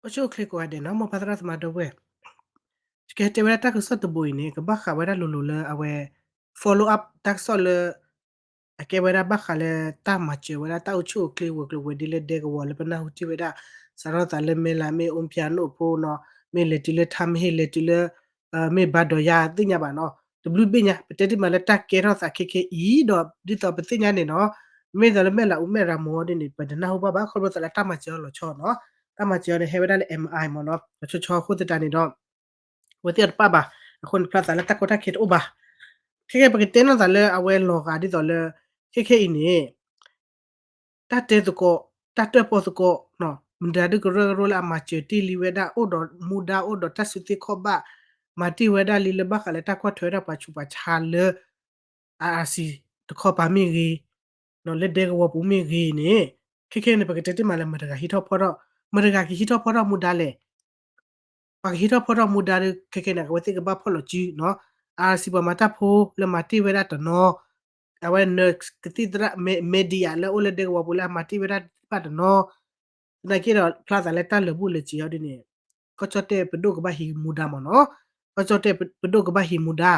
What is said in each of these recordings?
အိၣ်ဆူၣ်အိၣ်ချ့ကိးဂၤဒဲးနီၤ မိၢ်ပၢ်သရၣ်သမါဒီပုၢ်ဝဲၢ်, ယကဟဲတဲဝဲဒၣ်တၢ်ကစီၣ်တဘိအံၤန့ၣ် ကဘၣ်ဃးဝဲဒၣ်လိၤလိၤလၢအဝဲ follow up တၢ်ကစီၣ်လၢ အကဲဝဲဒၣ်ဘၣ်ဃးလၢတၢ်မၤစၢၤဝဲဒၣ်တၢ်အိၣ်ဆူၣ်အိၣ်ချ့ဝဲၤကျိၤဝဲၤဒ့လၢဒဲကဝီၤလၢပနၢ်ဟူထံၣ်ဝဲဒၣ် စးထီၣ်သးလၢမဲၢ်လး မ့ၢ်အူဖၠါနိၣ်ဖိနီၤ မ့ၢ်လဲၤတုၤလၢထါမဟ့ၣ် လဲၤတုၤလၢ မ့ၢ်ဘါဒီးယၤသ့ၣ်ညါဘၣ်နီၤ တဘျုးဘ့ၣ်ညါ ပတဲတ့ၢ်မးလၢတၢ်ကဲထီၣ်သးခဲခဲအံၤ ဒီးဒ်သိးပသ့ၣ်ညါန့ၣ်နီၤ မ့ၢ်သိးလၢမဲၢ်လးအူမဲၢ်ရၤမီၤဒ်န့ၣ် ပတနၢ်ဟူဘၣ်ဘၣ် ခီဖျိသးလၢတၢ်မၤစၢၤအီၤလီၤဆီနီၤ တၢ်မၤစၢၤအီၤန့ၣ် ဟဲဝဲဒၣ်လၢ MI မ့ၢ်နီၤ လီၤဆီဆီအဃိသတးန့ၣ်ဒီး အဝဲသ့ၣ်အီၤတပၣ်ဘၣ် အဃိန့ၣ်ဖျါသးလၢတၢ်ကီတၢ်ခဲတအိၣ်ဘၣ် ခဲကဲပကတဲနီၢ်သးလၢအဝဲလီၤဂာ်ဒ်သိးလၢ ခဲခဲအံၤန့ၣ် တၢ်တဲသကိး တၢ်တၢၣ်ပီၣ်သကိး မတၤဒုကရၢကရိလၢအမၤစၢၤတ့ၢ်လံဝဲဒၣ် အိၣ်ဒီးမူဒါ အိၣ်ဒီးတၢ်စုသ့ခီၣ်ဘၣ် မၤတ့ၢ်ဝဲဒၣ်လံလၢဘၣ်ဃးလၢတၢ်ကွၢ်ထွဲဝဲဒၣ်ပှၤဆူးပှၤဆါလၢ RC တခီပၤမ့ၢ်ဂ့ၤ လၢဒဲကဝီၤပူၤမ့ၢ်ဂ့ၤန့ၣ် ခဲခဲန့ၣ် ပကတဲတ့ၢ်မးလၢမတၤဂၤဟံးထီၣ်ဖီထီၣ် မတၤဂၤကဟံးထီၣ်ဖီထီၣ်မူဒါလဲၣ် ပှၤကဟံးထီၣ်ဖီထီၣ်မူဒါဒီး ခဲခဲန့ၣ် အဝဲသ့ၣ်ကဘၣ်ဖီၣ်လီၤစုနီၤ RC ပှၤမၤတၢ်ဖိလၢမၤတ့ၢ်ဝဲဒၣ်တနီၤ အဝဲ ကသံၣ်သရၣ် media လၢအိၣ်လၢဒဲကဝီၤပူၤလၢအမၤတ့ၢ်ဝဲဒၣ်တဖၣ်တနီၤ သနာ်က့ဒီးဖျါသးလၢတၢ်လၢာ်ဘူၣ်လၢာ်စ့ၤအီၤဒ်န့ၣ် ကီၢ်ကၠီၣ်တဲၣ်ပဒိၣ်ကဘၣ်ဟံးမူဒါမ့ၢ်နီၤ ကီၢ်ကၠီၣ်တဲၣ်ပဒိၣ်ကဘၣ်ဟံးမူဒါ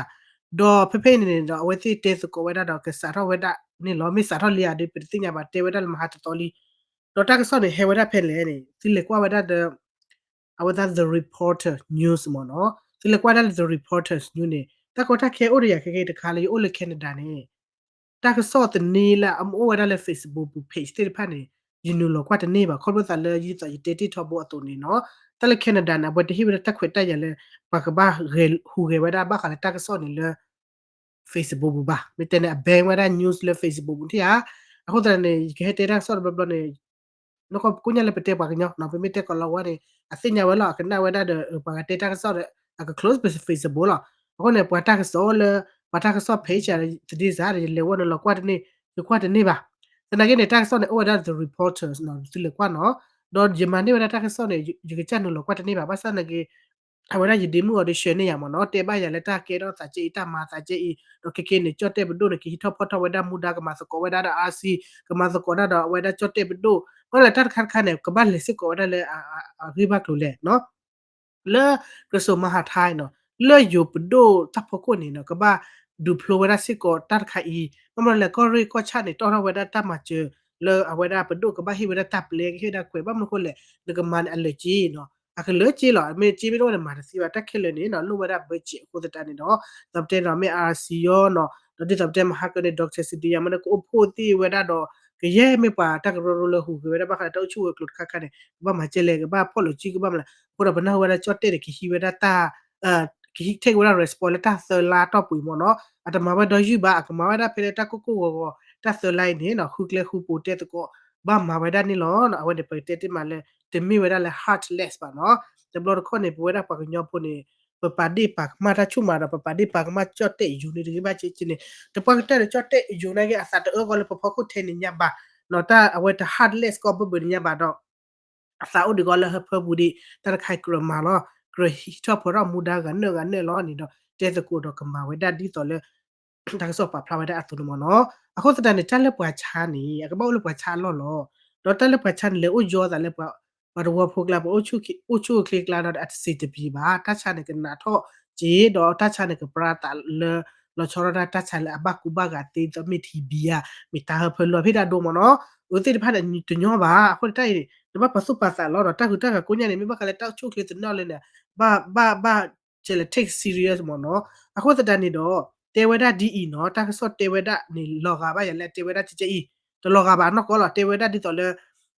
ဒီးဖဲဖဲအံၤန့ၣ်ဒီး အဝဲသ့ၣ်တဲသကိးဝဲဒၣ်ဒီးကစးထီၣ်ဝဲဒၣ်န့ၣ်လီၤ မ့ၢ်စးထီၣ်လံဧါဒီး ပတသ့ၣ်ညါဘၣ် တဲဝဲဒၣ်လၢမဟါတသီလံ ဒီးတၢ်ကစီၣ်န့ၣ် ဟဲဝဲဒၣ်ဖဲလဲၣ်န့ၣ် သုလဲၤကွၢ်ဝဲဒၣ်ဒီး အဝဲဒၣ် The Reporter News မ့ၢ်နီၤ သုလဲၤကွၢ်ဒၣ်လၢ The Reporters News န့ၣ် တၢ်ကီတၢ်ခဲအိၣ်ဒီးယၤခဲကဲတခါလၢယအိၣ်လၢ Canada န့ၣ် တၢ်ကစီၣ်တန့ၢ်လၢအမ့ၢ်အိၣ်ဝဲဒၣ်လၢ Facebook ပူၤ page သ့ၣ်တဖၣ်န့ၣ် ယနုာ်လီၤကွၢ်တန့ၢ်ဘၣ် ခီဖျိသးလၢယသိးယတဲတ့ၢ်ထီဘိအသိးန့ၣ်နီၤ တၢ်လၢ Canada န့ၣ် အဝဲတဟ့ၣ်ဝဲဒၣ်တၢ်ခွဲးတၢ်ယာ်လၢ ပှၤကဘၣ်ဟူးဂဲၤဝဲဒၣ်ဘၣ်ဃးလၢတၢ်ကစီၣ်န့ၣ်လၢ Facebook ပူၤဘၣ် မ့ၢ်တဲန့ၣ် အ ban ဝဲဒၣ် news လၢ Facebook ပူၤထံၣ်ဧါ အဃိသတးန့ၣ် ယကဟဲတဲတၢ်ကစီၣ်တဘျီဘျီန့ၣ် နကကိညၢ်လၢပတဲပှၤကညီနီၤ ပမ့ၢ်တဲကိးလီၤဝဲန့ၣ် အသ့ၣ်ညါဝဲလီၤ အကနၣ်ဝဲဒၣ်ဒီး ပှၤကတဲတၢ်ကစီၣ်ဒီး အက close ပ Facebook လီၤ အဃိန့ၣ် ပှၤတၢ်ကစီၣ်လၢ ပှၤတၢ်ကစီၣ် page ဒ်စးဒီး ယလဲၤဝဲန့ၣ်လီၤကွၢ်တန့ၢ် ယကွၢ်တန့ၢ်ဘၣ် သနာ်က့န့ၣ် တၢ်ကစီၣ်န့ၣ် အိၣ်ဝဲဒၣ် The Reporters နီၤ သုလဲၤကွၢ်နီၤ ဒီးယမၤန့ၢ်ဝဲဒၣ်တၢ်ကစီၣ်န့ၣ် ယကစၢ်နုာ်လီၤကွၢ်တန့ၢ်ဘၣ် ဘၣ်ဆၣ်သနာ်က့ အဝဲဒၣ်ယဒ့မုၣ်အီၤဒီး share န့ၢ်ယၤမ့ၢ်နီၤ တဲဘၣ်ယၤလၢတၢ်ကဲထီၣ်သးကဲအံၤ တၢ်မၤသးကဲအံၤ ဒီးခဲကဲန့ၣ် ကၠီၣ်တဲၣ်ပဒိၣ်န့ၣ် ကဟံးထီၣ်ဖီၣ်ထီၣ်ဝဲဒၣ်မူဒါ ကမၤသကိးဝဲဒၣ်ဒီး RC ကမၤသကိးဒၣ်ဒီးအဝဲဒၣ်ကၠီၣ်တဲၣ်ပဒိၣ် ဘၣ်လၢတၢ်တခါတခါန့ၣ် ကဘၣ်လဲၤစ့ၢ်ကီးဝဲဒၣ်လၢ အဂ့ၢ်ဘၣ်ကျိၤလဲၣ်နီၤ လၢ ကရၢၡိၤမၤဟးထါနီၤ လၢယိၤပဒိၣ်တၢ်ဖီခိၣ်န့ၣ်နီၤ ကဘၣ်ဒုးဖျိဝဲဒၣ်စ့ၢ်ကီးတၢ်တခါအံၤ ဘၣ်မနုၤလဲၣ် ကီၢ်ရ့ၣ်ကီၢ်ဆၣ်န့ၣ် တီၣ်ထီၣ်ဝဲဒၣ်တၢ်မၤစၢၤ လၢအဝဲဒၣ်ပဒိၣ်ကဘၣ်ဟ့ၣ်ဝဲဒၣ်တၢ်ပျဲ ကဟ့ၣ်ဝဲဒၣ်ခွဲး ဘၣ်မနုၤအဃိလဲၣ် နကမၤန့ၣ်အလၢာ်က့နီၤ အကလၢာ်က့လီၤ မ့ၢ်က့မ့ၢ်တအိၣ်န့ၣ် မၤတသ့ဘၣ် တၢ်ခဲလၢာ်န့ၣ်နီၤ လိၣ်ဝဲဒၣ် budget အဃိသတးန့ၣ်ဒီး ဒ်သိးပတဲဒီးမ့ၢ် RC ယီနီၤ ဒီးဒ်သိးပတဲမဟါကၢန့ၣ် Doctor Cynthia မ့ၢ်န့ၣ် ကအိၣ်ဖှိၣ်သ့ၣ်ဝဲဒၣ်ဒီး ကယဲၢ်မ့ၢ်ပှၤတၢ်ကရၢကရိလၢဟူးဂဲၤဝဲဒၣ်ဘၣ်ဃးဒီးတၢ်အိၣ်ဆူၣ်ဝဲၤကျိၤတခါခါန့ၣ် ကဘၣ်မၤကဲလဲၣ် ကဘၣ်ဖီၣ်လီၤစု ကဘၣ်မနုၤလဲၣ် အဃိဒီးပနၢ်ဟူဝဲဒၣ်ကၠီၣ်တဲၣ်န့ၣ် ကဟံးဝဲဒၣ်တၢ် ကဟံး take ဝဲဒၣ် response လၢတၢ်သၢလါတီၢ်ပူၤအံၤမ့ၢ်နီၤ အတမၤဝဲဒီယုၢ်ဘၣ် အကမၤဝဲဒၣ်ဖဲလၢတၢ်ကိၢ်ကိၢ်ဂီၤဂီၤ တၢ်သၢလါအံၤန့ၣ်နီၤ ဃုကျဲဃုပူၤတဲသကိး ဘၣ်မၤဝဲဒၣ်န့ၣ်လီၤ အဝဲန့ၣ် ပကတဲတ့ၢ်မးလၢ တမ့ၢ်ဝဲဒၣ်လၢ heartless ဘၣ်နီၤ တဘျီတခီၣ်န့ၣ် ပဝဲဒၣ်ပှၤကညီဖိန့ၣ် ပပာ်ဒ့ၣ်ပာ်ကမၣ်တၢ်ဆူၣ်မးဒီး ပပာ်ဒ့ၣ်ပာ်ကမၣ်ကၠီၣ်တဲၣ်ယိၤန့ၣ်တဂ့ၤဘၣ်က့က့န့ၣ် တပှၢ်ကတၢၢ်ဒီးကၠီၣ်တဲၣ်ယိၤနာ်က့ အသးတအၢကီးလၢပဖီခိၣ်ထဲန့ၣ်ညါဘၣ် နီၤ တၢ်အဝဲတ heartless ကီၢ်ဘၢဘၢန့ၣ်ညါဘၣ်ဒီး အသးအိၣ်ဒံးကီးလၢဟၢဖၢပူၤဒံး တၢ်တခါအံၤကြၢးမၤလီၤ ကြၢးဟံးထီၣ်ဖီထီၣ်မူဒါဂၤနၢၣ်ဂၤနၢၣ်လီၤန့ၣ်ဒီး တဲသကိးဒီးကမၤဝဲဒၣ်ဒ်သိးလၢ တၢ်ကစီၣ်ပာ်ဖျါဝဲဒၣ်အသိးန့ၣ်မ့ၢ်နီၤ အဃိသတးန့ၣ် တၢ်လၢပှၤဆါန့ၣ် အကဘၣ်အိၣ်လၢပှၤဆါအလီၢ်လီၤ ဒီးတၢ်လၢပှၤဆါန့ၣ် လဲၤအိၣ်ယီသးလၢပှၤ ပှၤတဝၢဖိကျါ ပှၤအိၣ်ဆူၣ်အိၣ်ချ့ကျါဒီး အတစံးတပျံၤဘၣ် တၢ်ဆါန့ၣ်ကနးထီၣ်က့ၤ ဒီးတၢ်ဆါန့ၣ်ကပြါသးလၢ လီၤဆီဒၣ်တၢ် တၢ်ဆါလၢအဘၣ်ကူဘၣ်ဂာ်သ့ ဒ်သိးမ့ၢ်ထံဘံဧါ မ့ၢ်တၢ်ဟၢဖၢလီၤဖံးတၢ်ဒိမ့ၢ်နီၤ အဝဲသ့ၣ်တဖၣ်န့ၣ် တညီဘၣ် အဃိန့ၣ်တၢ်အံၤန့ၣ် နဘၣ်ပာ်သူၣ်ပာ်သးလီၤဒီး တၢ်ဂုၤတၢ်ဂၤကိးညါန့ၣ် မ့ၢ်ဘၣ်ဃးလၢတၢ်အိၣ်ဆူၣ်အိၣ်ချ့သနၢၣ်လၢန့ၣ် ဘၣ်ဘၣ်ဘၣ် ကဲလဲၣ် take serious မ့ၢ်နီၤ အဃိသတးန့ၣ်ဒီး တဲဝဲဒၣ်ဒ်အံၤနီၤ တၢ်ကစီၣ်တဲဝဲဒၣ်န့ၣ် လီၤဂာ်ဘၣ်ယၤလၢအတဲဝဲဒၣ်ကဲကဲအံၤ တလီၤဂာ်ဘၣ်နီၢ်ကီၢ်လီၤ တဲဝဲဒၣ်ဒ်သိးလၢ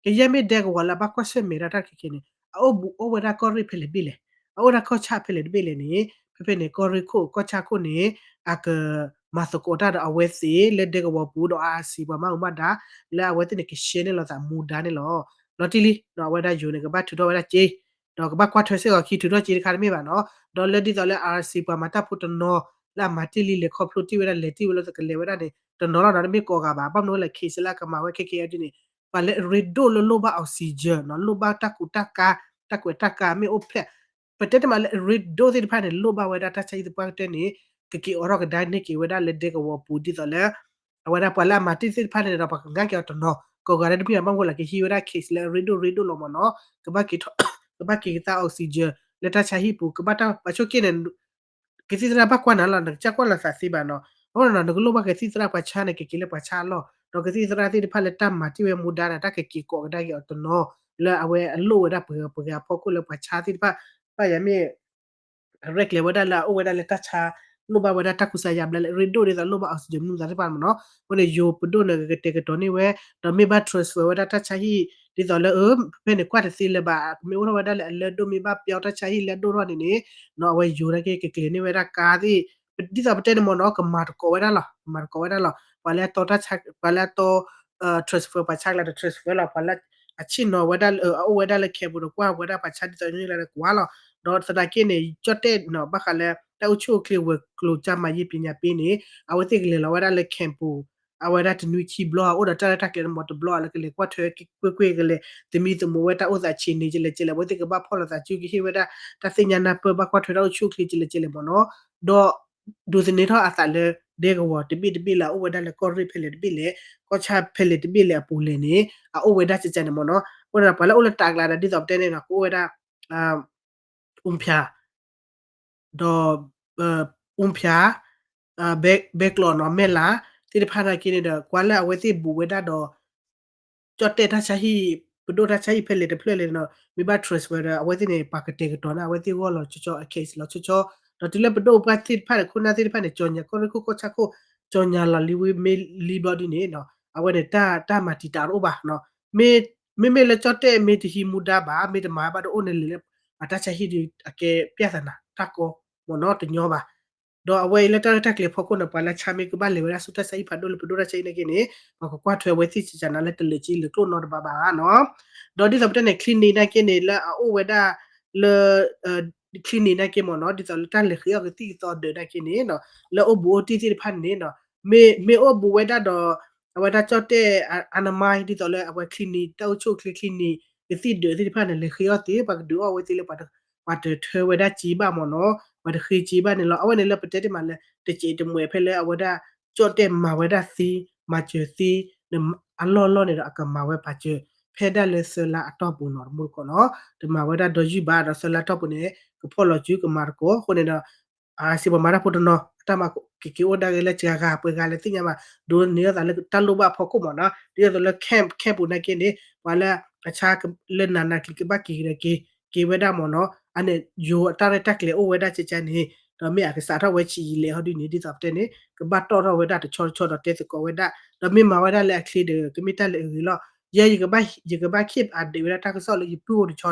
ကယဲၢ်မ့ၢ်ဒဲကဝီၤလၢအဘၣ်ကွၢ်ဆၢၣ်မဲာ်ဒၣ်တၢ်ခဲခဲန့ၣ် အအိၣ်ဘူးအိၣ်ဝဲဒၣ်ကီၢ်ရ့ၣ်ဖဲလဲၣ်တဘ့ၣ်လဲၣ် အအိၣ်ဒၣ်ကီၢ်ဆၣ်ဖဲလဲၣ်တဘ့ၣ်လဲၣ်န့ၣ် ဖဲဖဲန့ၣ် ကီၢ်ရ့ၣ်ခိၣ် ကီၢ်ဆၣ်ခိၣ်န့ၣ် အကမၤသကိးတၢ်ဒီးအဝဲသ့ၣ်လၢဒဲကဝီၤပူၤဒီး RC ပှၤမၤအူမၤဒါ လၢအဝဲသ့ၣ်န့ၣ် ကshareန့ၢ်လိာ်သးမူဒါန့ၣ်လီၤ လီၤတံၢ်လံ အဝဲဒၣ်ယိၤန့ၣ် ကဘၣ်ထုးထီၣ်ဝဲဒၣ်က့ ဒီးကဘၣ်ကွၢ်ထွဲစ့ၢ်ကီးခံ ထုးထီၣ်က့တခါတမ့ၢ်ဘၣ်နီၤ ဒီးလၢဒ်သိးလၢ RC ပှၤမၤတၢ်ဖိတနီၤ လၢအမၤတ့ၢ်လံလဲၤခီဖျိတ့ၢ်ဝဲဒၣ်လဲၤတ့ၢ်ဝဲလၢကလဲၤဝဲဒၣ်န့ၣ် တနီၤလီၤနီၤ တမ့ၢ်ကိးဂၤဘၣ် ဘၣ်မနုၤဝဲလဲၣ် case လၢအကမၤဝဲခဲခဲအံၤန့ၣ် ပှၤလၢအရ့ဒိၣ်လၢလိၣ်ဘၣ် oxygen နီၤ လိၣ်ဘၣ်တၢ်ကူတၢ်ကၤ တၢ်ကွဲးတၢ်ကၤမ့ၢ်အိၣ်ဖျဲၣ် ပတဲတမးလၢအရ့ဒိၣ်သ့ၣ်တဖၣ်န့ၣ် လိၣ်ဘၣ်ဝဲဒၣ်တၢ်ဆါဟံၣ်သပှၢ်ကတၢၢ်န့ၣ် ကက့ၤအိးထီၣ်ကဒါန့ၢ်က့ၤဝဲဒၣ်လၢဒဲကဝီၤပူၤဒ်သိးလၢ အဝဲဒၣ်ပှၤလၢအမၤတ့ၢ်သ့ၣ်တဖၣ်န့ၣ်ဒီး ပှၤကငါက့ၤအီၤတနီၤ ကိးဂၤဒဲးတမ့ၢ်ဘၣ် ဘၣ်မနုၤလဲၣ် ကဟံးဝဲဒၣ် case လၢအရ့ဒိၣ်ရ့ဒိၣ်လီၤမ့ၢ်နီၤ ကဘၣ်က့ၤထီၣ် ကဘၣ်က့ၤကသါ oxygen လၢတၢ်ဆါဟံၣ်ပူၤ ကဘၣ်တၢ်ပာ်ဆိက့န့ၣ် ကသံၣ်သရၣ်ဘၣ်ကွၢ်နၤလီၤ နကစၢ်ကွၢ်လီၤသးသ့ဘၣ်နီၤ. အဃိန့ၣ်နီၤ နကလိၣ်ဘၣ်ကသံၣ်သရၣ်ပှၤဆါန့ၣ် ကက့ၤလၢပှၤဆါအလီၢ် ဒီးကသံၣ်သရၣ်သ့ၣ်တဖၣ်လၢတၢ်မၤတ့ၢ်ဝဲမူဒါန့ၣ် တၢ်ကက့ၤကိးကဒါက့ၤအီၤတနီၤ လၢအဝဲအလိၣ်ဝဲဒၣ်ပှဲၤပှဲၤအဖီခိၣ်လၢပှၤဆါသ့ၣ်တဖၣ် ဘၣ်ယၤမ့ၢ် ရဲၣ်ကျဲၤဝဲဒၣ်လၢအအိၣ်ဝဲဒၣ်လၢတၢ်ဆါ လိၣ်ဘၣ်ဝဲဒၣ်တၢ်ကူစါယါဘျါလၢ ရ့ဒိၣ်ဒ်သိးလိၣ်ဘၣ် oxygen မနုၤသ့ၣ်တဖၣ်မ့ၢ်နီၤ. အဃိန့ၣ် ယိၤပဒိၣ်န့ၣ် ကကတဲာ်ကတီၤန့ၢ်ဝဲ ဒီးမ့ၢ်ဘၣ် transfer ဝဲဒၣ်တၢ်ဆါဟံၣ် ဒ်သိးလၢ အၢ ဖဲန့ၣ်ကွၢ်တသ့လၢၤဘၣ် မ့ၢ်အိၣ်ထီၣ်ဝဲဒၣ်လၢအလၢဒိၣ်မ့ၢ်ဘၣ်ပျီတၢ်ဆါဟံၣ်လၢအဒိၣ်ထီၣ်န့ၣ်န့ၣ် နီၤ အဝဲယိၤနာ်က့ ကကျဲၤန့ၢ်ဝဲဒၣ်ကါသ့ၣ် ဒ်သိးပတဲန့ၣ်မ့ၢ်နီၤ ကမၤတကိးဝဲဒၣ်လီၤ ကမၤတကိးဝဲဒၣ်လီၤ ပှၤလၢအတီ ပှၤလၢအတီ transfer ပှၤဆါကျါဒီး transfer လီၤ ပှၤလၢအဆ့ၣ်နီၤဝဲဒၣ်လၢ အအိၣ်ဝဲဒၣ်လၢ camp ပူၤဒီးကွၢ်ဝဲဒၣ်ပှၤဆါဒ်သိးန့ၣ်လၢကွၢ်လီၤ. ဒီးသနာ်က့န့ၣ် ကၠီၣ်တဲၣ်နီၤ ဘၣ်ဃးလၢ တၢ်အိၣ်ဆူၣ်အိၣ်ချ့ဝဲၤကျိၤကၠါမၤယ့ပညာပေးန့ၣ် အဝဲသ့ၣ်ကလဲၤလီၤဝဲဒၣ်လၢ camp ပူၤ အဝဲဒၣ်တနွံခံဘျီ အိၣ်ဒီးတၢ်ရဲၣ်တၢ်ကျဲၤတမီၤတဘျီ လၢကလဲၤကွၢ်ထွဲကွ့ၢ်ကွ့ၢ် ကလဲၤသမံသမိးဝဲတၢ်အိၣ်သးဆံးန့ၣ် ကလဲၤကလဲၤ အဝဲသ့ၣ်ကဘၣ်ဖီၣ်လိာ်သးစုကဟ့ၣ်ဝဲဒၣ် တၢ်သ့ၣ်ညါနၢ်ပၢၢ် ဘၣ်ကွၢ်ထွဲတၢ်အိၣ်ဆူၣ်အိၣ်ချ့ကလဲၤကလဲၤမ့ၢ်နီၤ ဒီး ဒိးသန့ၤထီၣ်အသးလၢ ဒဲကဝီၤတဘ့ၣ်တဘ့ၣ်လၢအအိၣ်ဝဲဒၣ်လၢကီၢ်ရ့ၣ်ဖဲလဲၣ်တဘ့ၣ်လဲၣ်, ကီၢ်ဆၣ်ဖဲလဲၣ်တဘ့ၣ်လဲၣ်အပူၤလဲၣ်န့ၣ် အအိၣ်ဝဲဒၣ်ကကန့ၣ်မ့ၢ်နီၤ. အဃိန့ၣ်ဒီး ပှၤလၢအိၣ်လၢတၢ်ကျါဒီး ဒ်သိးပတဲန့ၣ်နီၤ ကအိၣ်ဝဲဒၣ် အူဖၠး ဒီး အူဖၠး ဘဲကျိးနီၤ မဲၢ်လး သ့ၣ်တဖၣ်နာ်က့န့ၣ်ဒီး ကွၢ်လၢအဝဲသ့ၣ်ဘူးဝဲဒၣ်ဒီး ကၠီၣ်တဲၣ်တၢ်ဆါဟံၣ် ပဒိၣ်တၢ်ဆါဟံၣ်ဖဲလဲၣ်တဖျၢၣ်လဲၣ်နီၤ မ့ၢ်ဘၣ် transfer ဒီး အဝဲသ့ၣ်န့ၣ် ပှၤကတဲာ်ကတီၤန့ၣ် အဝဲသ့ၣ်ဂီၢ်လီၤဆီဆီ အ case လီၤဆီဆီ ဒီးတုၤလၢပဒိၣ်ပပှၢ်သ့ၣ်တဖၣ်န့ၣ် ခိၣ်နၢ်သ့ၣ်တဖၣ်န့ၣ် ကၠီၣ်ညါ ကီၢ်ရ့ၣ်ခိၣ်ကီၢ်ဆၣ်ခိၣ် ကၠီၣ်ညါလီၤလံဝံၤမ့ၢ်လံဘျီဒ်န့ၣ်နီၤ အဝဲန့ၣ် တၢ်မၤတံာ်တာ်တအိၣ်ဘၣ်နီၤ မ့မ့ၢ်လၢကၠီၣ်တဲၣ်မ့ၢ်တဟံးမူဒါဘၣ် မ့ၢ်တမၤဘၣ်ဒီးအိၣ်န့ၣ်လဲၤလၢ အတၢ်ဆါဟံၣ်ဒီး အကဲ ပြဿနာ တၢ်ကီမ့ၢ်နီၤ တညီဘၣ် ဒီးအဝဲအံၤလၢတၢ်ရဲၣ်တၢ်ကျဲၤဖီခိၣ်န့ၣ် ပှၤလၢဆါမ့ၢ်ကဘၣ်လဲၤဝဲဒၣ်ဆူတၢ်ဆါဟံၣ်ဖးဒိၣ်လၢပဒိၣ်တၢ်ဆါဟံၣ်နာ်က့န့ၣ် ပှၤကကွၢ်ထွဲဝဲသ့ၣ်စကနၤလၢတလၢာ်က့လၢာ်ကျိၣ်နီတဘျီဘၣ်နီၤ ဒီးဒ်သိးပတဲန့ၣ် clinic နာ်က့န့ၣ် လၢအအိၣ်ဝဲဒၣ်လၢ clinic နာ်က့မ့ၢ်နီၤ ဒ်သိးလၢတၢ်လဲၤဃ့အီၣ်ကသံၣ်ကသီဒၢးနာ်က့န့ၣ်နီၤ လၢအိၣ်ဘူးအိၣ်တံၢ်သ့ၣ်တဖၣ်န့ၣ်နီၤ မ့ၢ် မ့ၢ်အိၣ်ဘူးဝဲဒၣ်ဒီး အဝဲဒၣ်ကၠီၣ်တဲၣ် အနမါ ဒ်သိးလၢအဝဲ clinic တၢ်အိၣ်ဆူၣ်အိၣ်ချ့ clinic ကသံၣ်ဒၢးသ့ၣ်တဖၣ်န့ၣ် လဲၤဃ့အီၣ်သ့ ပှၤကဒုးအီၣ်ဝဲသ့လၢ ပှၤတထၢဝဲဒၣ်စ့ဘၣ်မ့ၢ်နီၤ ပှၤတဃ့စ့ဘၣ်န့ၣ်လီၤ အဝဲန့ၣ်လၢပတဲတ့ၢ်မးလၢ တစဲးတမှဲးဖဲလၢအဝဲဒၣ် ကၠီၣ်တဲၣ်မၤဝဲဒၣ်သ့ မၤစၢၤသ့ အလီၢ်လီၢ်န့ၣ်ဒီး အကမၤဝဲပာ်စၢၤ ဖဲဒၣ်လၢသၢလါအတီၢ်ပူၤနီၤ တမူတကိးနီၤ တမၤဝဲဒၣ်ဒီယုၢ်ဘၣ်ဒီးသၢလါတီၢ်ပူၤန့ၣ် ကဖီၣ်လီၤစုကမၤတကိး အဃိန့ၣ်ဒီး စံးပှၤမၤတၢ်ဖိတနီၤ အတၢ်မၤကက့ၤအိၣ်ဒၣ်ဂ့ၤလၢစှၤဂၤပှဲၤဂၤလၢသ့ၣ်ညါဘၣ် ဒိးန့ၢ်အသးလၢတၢ်လိၣ်ဘၣ်အဖီခိၣ်မ့ၢ်နီၤ ဒ်သိးလၢ camp camp ပူၤနာ်က့န့ၣ် ပှၤလၢအဆါလၢနးနးကျံၤကျံၤကဘၣ်က့ၤကဒီးက့ၤ က့ၤဝဲဒၣ်မ့ၢ်နီၤ အန့ၣ် ယိၤအတၢ်ရဲၣ်တၢ်ကျဲၤအိၣ်ဝဲဒၣ်ကကန့ၣ် ဒီးမ့ၢ်အကစးထီၣ်ဝဲဆံးယံာ်လဲၣ်ဟီဒ်န့ၣ် ဒ်သိးပတဲန့ၣ် ကဘၣ်တီၣ်ထီၣ်ဝဲဒၣ်တဆီတဆီဒီးတဲသကိးဝဲဒၣ် ဒီးမ့ၢ်မၤဝဲဒၣ်လၢအချ့ဒီး ကမ့ၢ်တၢ်လၢအဂ့ၤလီၤ ယဲ ယကဘၣ် ယကဘၣ် keep update ဝဲဒၣ်တၢ်ကစီၣ်လၢယပုၢ်အိၣ်တဆီဒီး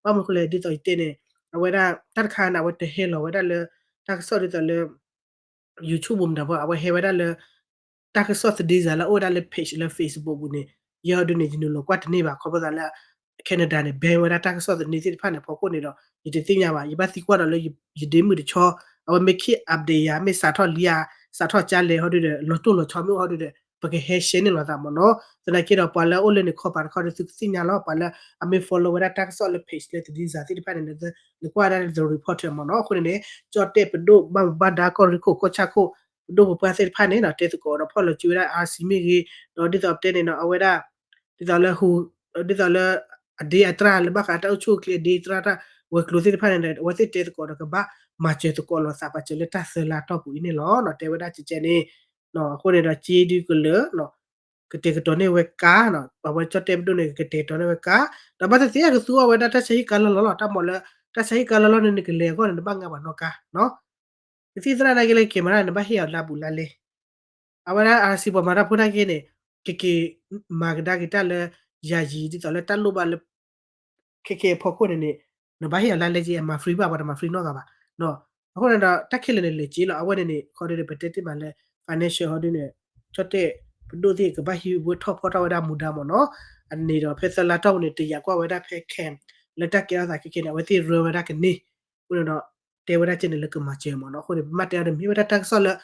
ဘၣ်မနုၤအဃိလဲၣ် ဒ်သိးယတဲန့ၣ် အဝဲဒၣ်တၢ်တခါန့ၣ် အဝဲတဟဲလီၤဝဲဒၣ်လၢ တၢ်ကစီၣ်ဒ်သိးလၢ YouTube မတၤဘၣ် အဝဲဟဲဝဲဒၣ်လၢ တၢ်ကစီၣ်သဒ့စၤလၢအအိၣ်ဝဲဒၣ်လၢ page လၢ Facebook ပူၤန့ၣ် ယဲဟီဒ်န့ၣ် ယနုာ်လီၤကွၢ်တန့ၢ်ဘၣ် ခီဖျိသးလၢ Canada န့ၣ် ban ဝဲဒၣ်တၢ်ကစီၣ်သန့သ့ၣ်တဖၣ်န့ၣ် ဖီခိၣ်န့ၣ်ဒီး ယတသ့ၣ်ညါဘၣ် ယဘၣ်သံကွၢ်ဒီးလၢ ယဒ့မုၣ်တဆီ အဝဲမ့ၢ် keep update ယၤ မ့ၢ်စးထီၣ်လံဧါ စးထီၣ်ကါလဲၣ်ဟီဒ်ဒီး လီၤတိၢ်လီၤဆီမ့ၢ်အိၣ်ဟီဒ်ဒီး ပကဟဲ share န့ၢ်လိာ်သးမ့ၢ်နီၤ သနာ်က့ဒီးပှၤလၢအိၣ်လၢန့ၣ်ခီပၤတခီဒီး သုကသ့ၣ်ညါလီၤ ပှၤလၢအမ့ၢ် follow ဝဲဒၣ်တၢ်ကစီၣ်လၢ page လၢသဒ့စၤသ့ၣ်တဖၣ်န့ၣ် နကွၢ်ဝဲဒၣ်လၢ The Reporter မ့ၢ်နီၤ အဃိန့ၣ်န့ၣ် ကၠီၣ်တဲၣ်ပဒိၣ်ဘၣ်မူဘၣ်ဒါကီၢ်ရ့ၣ်ခိၣ်ကီၢ်ဆၣ်ခိၣ် ပဒိၣ်ပပှၢ်သ့ၣ်တဖၣ်န့ၣ်နီၤ တဲသကိးဒီးဖီၣ်လီၤစုဝဲဒၣ် RC မ့ၢ်ဂ့ၤ ဒီးဒ်သိးပတဲန့ၣ်နီၤ အဝဲဒၣ် ဒ်သိးလၢ ဒ်သိးလၢ အဒ့အတြၢ်လၢဘၣ်ဃးတၢ်အိၣ်ဆူၣ်အိၣ်ချ့အဒ့အတြၢ်တၢ်ဝဲၤကျိၤသ့ၣ်တဖၣ်န့ၣ်ဒီး အဝဲသ့ၣ်တဲသကိးဒီးကဘၣ်မၤစၢၤသကိးလိာ်သးပာ်စၢၤလၢတၢ်သၢလါတီၢ်ပူၤအံၤန့ၣ်လီၤ တဲဝဲဒၣ်ကကဲန့ၣ် အဃိန့ၣ်ဒီး က့ဒုကလၢာ် ကတဲာ်ကတီၤန့ၢ်ဝဲကါ ပှၤဝဲကၠီၣ်တဲၣ်ပဒိၣ်န့ၣ် ကကတဲာ်ကတီၤန့ၢ်ဝဲကါ ဒီးဘၣ်သ့ၣ်သ့ၣ်အကသူအီၤဝဲဒၣ်တၢ်ဆါဟံၣ်ကါလီၢ်လီၢ်လီၤ တၢ်မီၤလၢ တၢ်ဆါဟံၣ်ကါလီၢ်လီၢ်န့ၣ် နကလဲၤအဂီၢ်န့ၣ် နဘၣ်ငါပှၤနီၣ်ကါ ကသံၣ်သရၣ်နာ်က့လၢကဲမၤတၢ်န့ၣ် နဘၣ်ဟ့ၣ်အီၤလါဘူးလါလဲ အဝဲဒၣ် RC ပှၤမၤတၢ်ဖိနာ်က့န့ၣ် ကက့ၤမၤကဒါက့ၤတၢ်လၢ ယၤယံၤ ဒ်သိးလၢတၢ်လိၣ်ဘၣ်လၢ ခဲကဲအဖီခိၣ်န့ၣ်န့ၣ် နဘၣ်ဟ့ၣ်အီၤလါလဲက့ အမၤ free ဘၣ် ပှၤတမၤ free နီတဂၤဘၣ် အဃိန့ၣ်ဒီး တၢ်ခဲလၢာ်န့ၣ်လဲၤက့လီၤ အဝဲန့ၣ်န့ၣ် ခီဒ်န့ၣ် ပတဲတ့ၢ်မးလၢ financial ဟီဒ်န့ၣ် ကၠီၣ်တဲၣ်ပဒိၣ်သ့ၣ်ကဘၣ်ဟံးဝဲထီၣ်ဖီၣ်ထီၣ်ဝဲဒၣ်မူဒါမ့ၢ်နီၤ အန့ၣ်ဒီးဖဲသၢလါတီၢ်ပူၤန့ၣ် တယာ်ကွၢ်ဝဲဒၣ်ဖဲ camp လၢတၢ်ကဲထီၣ်သးခဲကဲန့ၣ် အဝဲသ့ၣ်ရၢဝဲဒၣ်ကန့ၢ် အဃိန့ၣ်ဒီး တဲဝဲဒၣ်ကဲန့ၣ်လၢကမၤစၢၤမ့ၢ်နီၤ အဃိန့ၣ် ပမ့ၢ်တဲအီၤဒီးမ့ၢ်ဝဲဒၣ်တၢ်ကစီၣ်လၢ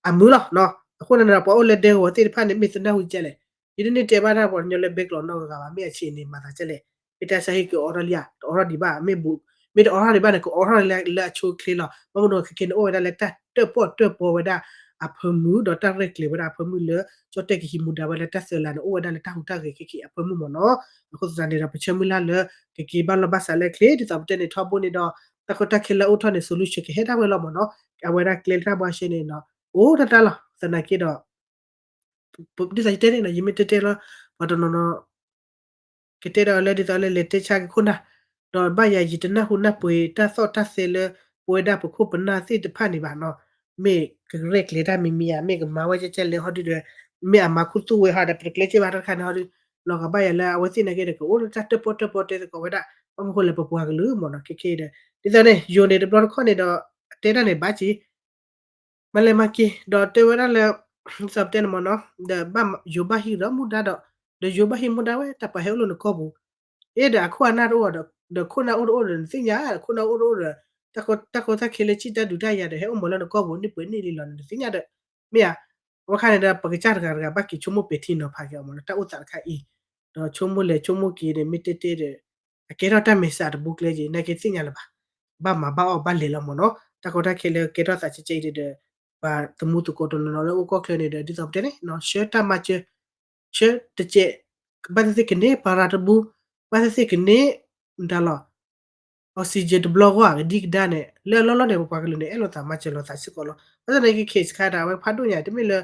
အမုာ်လီၤ အဃိန့ၣ်ဒီး ပှၤအိၣ်လၢဒဲကဝီၤသ့ၣ်တဖၣ်န့ၣ် မ့ၢ်သနၢ်ဟူကဲလဲၣ် ယတန့ၢ်တဲဘၣ်တၢ်ပှၤကညီလၢဘဲကျိးနီတဂၤဘၣ် မ့ၢ်အဆံးန့ၣ် မၤသးကဲလဲၣ် မ့ၢ်တၢ်ဆါဟံၣ်ကအိးထီၣ်လံဧါ တအိးထီၣ်ဒံးဘၣ် မ့ၢ်တအိးထီၣ်ဒံးဘၣ်န့ၣ် ကအိးထီၣ်လၢအဆိအချ့လီၤ ဘၣ်မနုၤခဲကဲန့ၣ် အိၣ်ဝဲဒၣ်လၢတၢ်တၢၣ်ပီၣ်တၢၣ်ပီဝဲဒၣ် အဖၢမုၢ် ဒီးတၢ်ရဲၣ်ကျဲၤဝဲဒၣ်အဖၢမုၢ်လၢ ကၠီၣ်တဲၣ်ကဟံးမူဒါဝဲလၢတၢ်သၢလါန့ၣ် အိၣ်ဝဲဒၣ်လၢတၢ်ဟူးတၢ်ဂဲၤခဲခဲအဖၢမုၢ်မ့ၢ်နီၤ. အဃိသတးန့ၣ်ဒီး ပဆၢမုၢ်လၢ်လၢ ကက့ၤဘၣ်လီၢ်ဘၣ်စးလၢအချ့ ဒ်သိးပတဲန့ၣ်ထီဘိန့ၣ်ဒီး တၢ်ကီတၢ်ခဲလၢအအိၣ်ထီၣ်န့ၣ် solution ကဟဲဒၣ်ဝဲလီၤမ့ၢ်နီၤ. အဝဲဒၣ်ကျဲလၢတၢ်ဘှါရှဲန့ၣ်နီၤ အိၣ်တၢ်တၢ်လီၤ. သနာ်က့ဒီး ဒ်သိးယတဲန့ၣ်နီၤ ယမ့ၢ်တဲတဲလီၤ ပှၤတနီၤနီၤ ကတဲဒီးလၢဒ်သိးလၢလဲၤတဲဆါက့ၤခိၣ်နၢ်, ဒီးဘၣ်ယၤယတနၢ်ဟူနၢ်ပှ့ၤတၢ်သီၣ်တၢ်သဲလၢ ပဝဲဒၣ်ပခိၣ်ပနၢ်သ့ၣ်တဖၣ်န့ၣ်ဘၣ်နီၤ, မ့ၢ်ကရဲၣ်ကျဲၤတၢ်မံၤမံၤဧါ, မ့ၢ်ကမၤဝဲကဲကဲလဲၣ်ဟီဒုဒီး မ့ၢ်အမၤခူသူၣ်ဝဲဟီဒီး ပတကျဲက့ၤဘၣ်တၢ်တခါန့ၣ်ဟီဒု, လီၤဂာ်ဘၣ်ယၤလၢအဝဲသ့ၣ်နာ်က့ဒီး ကအိၣ်လၢတၢ်တၢၣ်ပီၣ်တၢၣ်ပီၣ်တဲသကိးဝဲဒၣ် ဘၣ်မနုၤဃိလဲၣ် ပပှၤကလုာ်မ့ၢ်နီၤ ခဲခဲဒီး ဒ်သိးန့ၣ် ယိၤန့ၣ်တဘျီတခီၣ်န့ၣ်ဒီး တဲတၢ်န့ၣ်ဘၣ်က့ၤ မၤလဲၤမၤက့ၤ ဒီးတဲဝဲဒၣ်လၢ ဒ်သိးပတဲန့ၣ်မ့ၢ်နီၤ ဒီးဘၣ်ယိၤဘၣ်ဟံၣ်ဒီးမူဒါဒီး ဒီးယိၤဘၣ်ဟံၣ်မူဒါဝဲ တၢ်ပှၤဟဲအိၣ်လၢနကီၢ်ပူၤ, အ့ဒီးအခိၣ်အနၢ်တအိၣ်ဒီး ဒီးခိၣ်နၢ်အိၣ်တအိၣ်ဒီးနသ့ၣ်ညါ, ခိၣ်နၢ်အိၣ်တအိၣ်ဒီး တၢ်ကီတၢ်ခဲလၢဆံၣ်တၢ်ဒုးတၢ်ယၤဒီး ဟဲအိၣ်မးလၢနကီၢ်ပူၤ န့ၢ်ပှဲၤန့ၢ်လံလီၤန့ၣ် နသ့ၣ်ညါဒီး မ့ၢ်ဧါ, အဝဲခါန့ၣ်ဒီး ပကစၢ်တဂၤတဂၤဘၣ်က့ၤဆိကမိၣ်ပဲာ်ထံနီၤဖးက့ၤအီၤမ့ၢ်နီၤ တၢ်အိၣ်သးတခါအံၤ, ဒီးဆိကမိၣ်လဲၤဆိကမိၣ်က့ၤန့ၣ် မ့ၢ်တဲတဲဒီး အကဲထီၣ်တၢ်မဲာ်ဆှးတဘိကျဲက့ၤ နာ်က့သ့ၣ်ညါလၢၤဘၣ်, ဘၣ်မၤဘၣ်အီၣ်ဘၣ်လဲၤလီၤမ့ၢ်နီၤ, တၢ်ကီတၢ်ခဲလၢကဲထီၣ်သးကဲကဲအံၤဒီး ပှၤသမူသကိးတနီၤနီၤလၢအိၣ်ကီၢ်ချၢန့ၣ်ဒီး ဒ်သိးပတဲန့ၣ် ဆှၢတၢ်မၤစၢၤ ဆှၢတစဲး ဘၣ်သ့ၣ်သ့ၣ်ကန့ၢ် ပၤရၤတဘူ, ဘၣ်သ့ၣ်သ့ၣ်ကန့ၢ် မတၤလီၤ oxygen တဘျီဂီၢ် ကဒံကဒါန့ၣ် လၢအလီၢ်လီၢ်န့ၣ် ပပှၤကလုာ်န့ၣ် အဲၣ်လိာ်သးမၤစၢၤလိာ်သးစ့ၢ်ကီးလီၤ. ဘၣ်ဆၣ်သနာ်က့ case ခါဒီး အဝဲဖးဒိၣ်ညါ တမ့ၢ်လၢ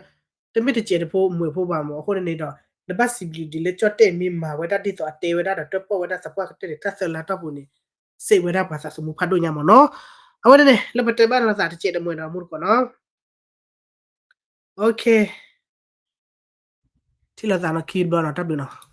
တမ့ၢ်တစဲးတဖိမုၣ်ဖိဘၣ်မ့ၢ် အဃိန့ၣ်ဒီး နဘၣ်စံးဘျုးဒ်လၢကၠီၣ်တဲၣ်မ့ၢ်မၤဝဲဒၣ်ဒ်သိးအတဲဝဲဒၣ်ဒီး တၢၣ်ပီၣ်ဝဲဒၣ်သပှၢ်ကတၢၢ်န့ၣ် တၢ်သၢလါတီၢ်ပူၤန့ၣ် စံးဝဲဒၣ်ပှၤသးသမူဖးဒိၣ်ညါမ့ၢ်နီၤ. အဝဲန့ၣ်န့ၣ် လၢပတဲဘၣ်လိာ်သးတစဲးတမှဲၤဒီးမူတကိးနီၤ. ထံၣ်လိာ်သးနီၤ ခံဘျီနီၤ တၢ်ဘျုးနီၤ.